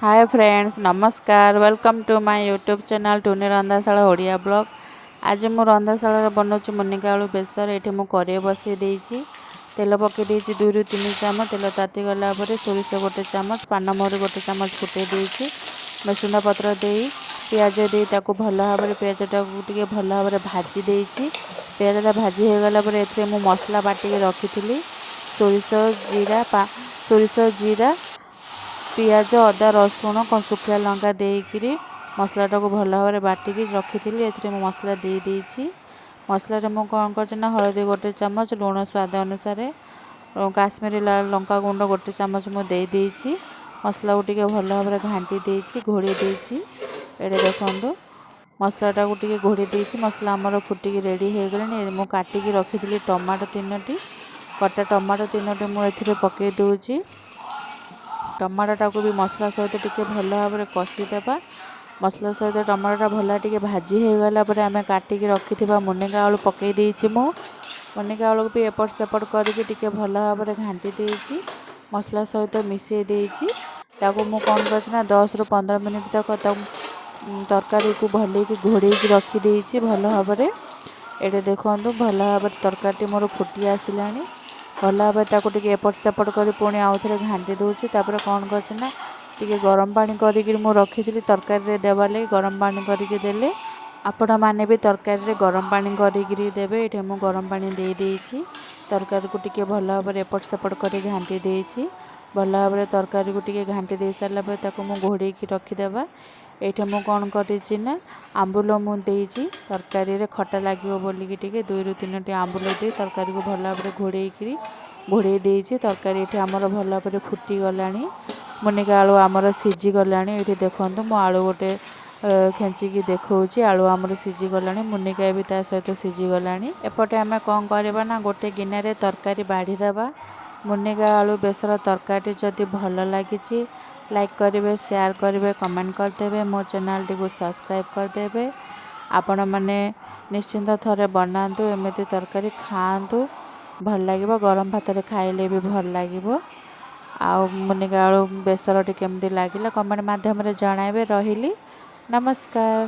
ହାଏ friends, ନମସ୍କାର। Welcome to my YouTube channel Tuni ରନ୍ଧାଶାଳା Odia blog. ଆଜି ମୁଁ ରନ୍ଧାଶାଳାରେ ବନାଉଛି ମୁନିଗା ଆଳୁ ବେସର। ଏଇଠି ମୁଁ କରେଇ ବସାଇ ଦେଇଛି, ତେଲ ପକାଇ ଦେଇଛି 2ରୁ 3 ଚାମଚ। ତେଲ ତାତିଗଲା ପରେ ସୋରିଷ ଗୋଟେ ଚାମଚ, ପାନମହୁରି ଗୋଟେ ଚାମଚ ଫୁଟାଇ ଦେଇଛି। ଭେସୁଙ୍ଗା ପତ୍ର ଦେଇ, ପିଆଜ ଦେଇ ତାକୁ ଭଲ ଭାବରେ, ପିଆଜଟାକୁ ଟିକେ ଭଲ ଭାବରେ ଭାଜି ଦେଇଛି। ପିଆଜଟା ଭାଜି ହେଇଗଲା ପରେ ଏଥିରେ ମୁଁ ମସଲା ବାଟିକି ରଖିଥିଲି, ସୋରିଷ ଜିରା, ସୋରିଷ ଜିରା, ପିଆଜ, ଅଦା, ରସୁଣ, ଶୁଖିଲା ଲଙ୍କା ଦେଇକିରି ମସଲାଟାକୁ ଭଲ ଭାବରେ ବାଟିକି ରଖିଥିଲି। ଏଥିରେ ମୁଁ ମସଲା ଦେଇ ଦେଇଛି। ମସଲାରେ ମୁଁ କ'ଣ କରିଛି ନା ହଳଦୀ ଗୋଟେ ଚାମଚ, ଲୁଣ ସ୍ୱାଦ ଅନୁସାରେ, କାଶ୍ମୀରୀ ଲଙ୍କା ଗୁଣ୍ଡ ଗୋଟେ ଚାମଚ ମୁଁ ଦେଇ ଦେଇଛି। ମସଲାକୁ ଟିକେ ଭଲ ଭାବରେ ଘାଣ୍ଟି ଦେଇଛି, ଘୋଡ଼େଇ ଦେଇଛି। ଏଇଟା ଦେଖନ୍ତୁ, ମସଲାଟାକୁ ଟିକେ ଘୋଡ଼େଇ ଦେଇଛି। ମସଲା ଆମର ଫୁଟିକି ରେଡ଼ି ହେଇଗଲାଣି। ମୁଁ କାଟିକି ରଖିଥିଲି ଟମାଟୋ ତିନୋଟି, କଟା ଟମାଟୋ ତିନୋଟି ମୁଁ ଏଥିରେ ପକାଇ ଦେଉଛି। ଟମାଟୋଟାକୁ ବି ମସଲା ସହିତ ଟିକେ ଭଲ ଭାବରେ କଷିଦେବା। ମସଲା ସହିତ ଟମାଟୋଟା ଭଲ ଟିକେ ଭାଜି ହେଇଗଲା ପରେ ଆମେ କାଟିକି ରଖିଥିବା ମୁନିଗା ଆଳୁ ପକାଇ ଦେଇଛି ମୁଁ। ମୁନିଗା ଆଳୁକୁ ବି ଏପଟ ସେପଟ କରିକି ଟିକେ ଭଲ ଭାବରେ ଘାଣ୍ଟି ଦେଇଛି, ମସଲା ସହିତ ମିଶାଇ ଦେଇଛି। ତାକୁ ମୁଁ କ'ଣ କରିଛି ନା 10ରୁ 15 ମିନିଟ୍ ତକ ତାକୁ ତରକାରୀକୁ ଭଲକି ଘୋଡ଼େଇକି ରଖିଦେଇଛି ଭଲ ଭାବରେ। ଏଇଠି ଦେଖନ୍ତୁ, ଭଲ ଭାବରେ ତରକାରୀଟି ମୋର ଫୁଟି ଆସିଲାଣି। ଭଲ ଭାବରେ ତାକୁ ଟିକେ ଏପଟ ସେପଟ କରି ପୁଣି ଆଉ ଥରେ ଘାଣ୍ଟି ଦେଉଛି। ତାପରେ କ'ଣ କରିଛି ନା ଟିକେ ଗରମ ପାଣି କରିକି ମୁଁ ରଖିଥିଲି ତରକାରୀରେ ଦେବା ଲାଗି। ଗରମ ପାଣି କରିକି ଦେଲେ, ଆପଣମାନେ ବି ତରକାରୀରେ ଗରମ ପାଣି କରିକିରି ଦେବେ। ଏଇଠି ମୁଁ ଗରମ ପାଣି ଦେଇ ଦେଇଛି। ତରକାରୀକୁ ଟିକେ ଭଲ ଭାବରେ ଏପଟ ସେପଟ କରି ଘାଣ୍ଟି ଦେଇଛି। ଭଲ ଭାବରେ ତରକାରୀକୁ ଟିକେ ଘାଣ୍ଟି ଦେଇ ସାରିଲା ପରେ ତାକୁ ମୁଁ ଘୋଡ଼େଇକି ରଖିଦେବା। ଏଇଠି ମୁଁ କ'ଣ କରିଛି ନା ଆମ୍ବୁଲ ମୁଁ ଦେଇଛି ତରକାରୀରେ, ଖଟା ଲାଗିବ ବୋଲିକି ଟିକେ 2ରୁ 3ଟି ଆମ୍ବୁଲ ଦେଇ ତରକାରୀକୁ ଭଲ ଭାବରେ ଘୋଡ଼େଇକିରି ଘୋଡ଼େଇ ଦେଇଛି। ତରକାରୀ ଏଠି ଆମର ଭଲ ଭାବରେ ଫୁଟିଗଲାଣି। ମୁନିଗା ଆଳୁ ଆମର ସିଝିଗଲାଣି। ଏଇଠି ଦେଖନ୍ତୁ, ମୁଁ ଆଳୁ ଗୋଟେ ଖେଞ୍ଚିକି ଦେଖାଉଛି। ଆଳୁ ଆମର ସିଝିଗଲାଣି, ମୁନିଗା ବି ତା ସହିତ ସିଝିଗଲାଣି। ଏପଟେ ଆମେ କ'ଣ କରିବା ନା ଗୋଟେ ଗିନାରେ ତରକାରୀ ବାଢ଼ିଦେବା। ମୁନିଗା ଆଳୁ ବେସର ତରକାରୀଟି ଯଦି ଭଲ ଲାଗିଛି, ଲାଇକ୍ କରିବେ, ସେୟାର କରିବେ, କମେଣ୍ଟ କରିଦେବେ, ମୋ ଚ୍ୟାନେଲଟିକୁ ସବସ୍କ୍ରାଇବ୍ କରିଦେବେ। ଆପଣମାନେ ନିଶ୍ଚିନ୍ତ ଥରେ ବନାନ୍ତୁ, ଏମିତି ତରକାରୀ ଖାଆନ୍ତୁ, ଭଲ ଲାଗିବ। ଗରମ ଭାତରେ ଖାଇଲେ ବି ଭଲ ଲାଗିବ। ଆଉ ମୁନିଗା ଆଳୁ ବେସରଟି କେମିତି ଲାଗିଲା, କମେଣ୍ଟ ମାଧ୍ୟମରେ ଜଣାଇବେ। ରହିଲି, ନମସ୍କାର।